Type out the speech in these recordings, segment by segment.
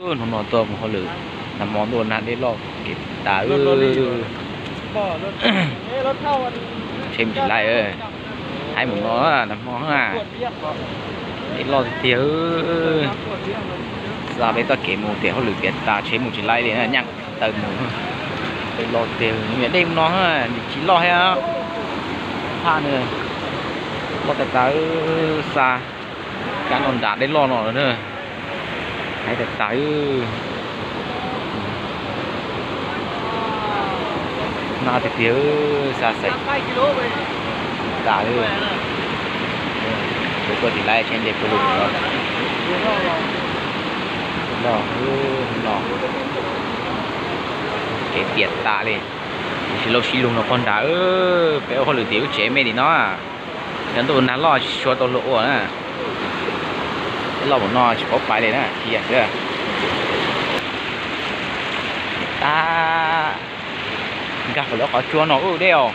Hnub no tuaj mus hauj lwm, nag hmo ntuj nag dej loj kev tas. Tsheb mus tsis laij, haib mus no nag hmo, dej loj tiag tiag. Xa peb txoj kev mus tias hauj lwm tiav tas tsheb mus tsis laij li, nyaj taw mus. Dej loj tiag, dej mus no, tsis loj thiab. Phaj nws loj tas tas, xa kab no nram dej loj no na. Haib tas tas. Nag tiag tiag, xa xaim tas li. Tuaj tsis laij tsheb nce puag lug no. Kev tiav tas li. Sib laub sib lug no pog nrad, peb ua hauj lwm tim lub tsev me tim no. Cov ntuj nag loj tsis tshua tau luag ua na. Dej loj mus no tsis paub pais li na, khiav xwb. Tab, nkag puas lawv qhov tsua no ub dej os.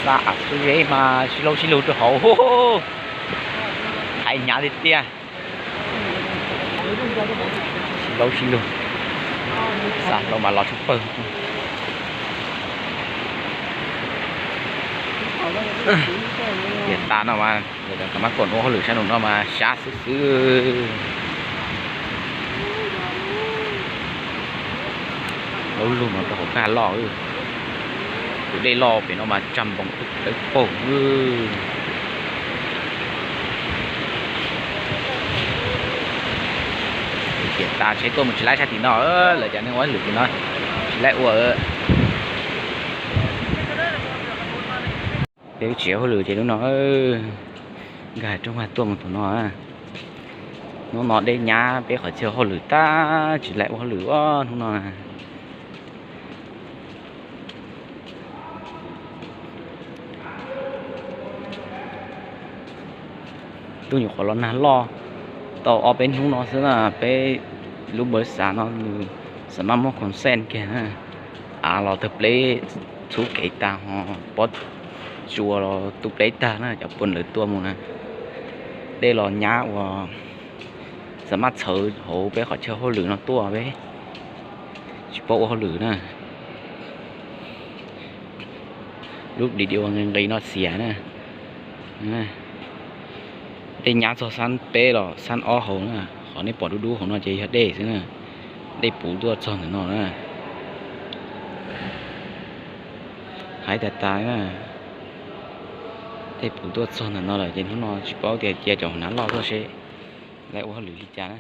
Xa av xu zeb mas sib laub sib lug rau hauv. Hais hnyav tiag tiag. Sib laub sib lug, xa hlau mas los tshaj pawg. Tiav tas no mas, tam mab kom ua hauj lwm sab nraum no mas sab xwb xwb. Laub lug no rau hauv kag loj. Tus dej loj pem no mas tsag npoos dawb paug. Tiav tas tsheb tuaj mus tsis laij sab tim no, lawv cov neeg ua hauj lwm tim no tsis laij ua. Peb tsev hauj lwm ces lub no nkag rooj vag tuaj mus tus no. Hnub no dej nyab peb qhov chaw hauj lwm tag tsis laij ua hauj lwm hnub no. Twb nyuam qhuav los nag loj tau ob peb hnub no xwb na, peb lub npawb xav no nws xav maj muab consent kiag na, av los tawg pleb txhub kev tag ho pob tsuas los tu pleb tag na, cov pua lawv tua mus na. Dej los nyab uas xav maj txhawv hauv peb qhov chaw hauj lwm no tuaj peb tsis paub ua hauj lwm na. Lub video nqis nqis no xiam na. Dej nyab txog xab peb los xab ob hauv na, qhov nej pom dub dub hauv no ces yog dej xwb na. Dej puv tuaj txog ntawm no na. Haib tas tas na. Dej puv tuaj txog ntawm no lawm ces hnub no tsis paub tias cia cov hauv nab loj tuaj seb lawv ua hauj lwm li cas na.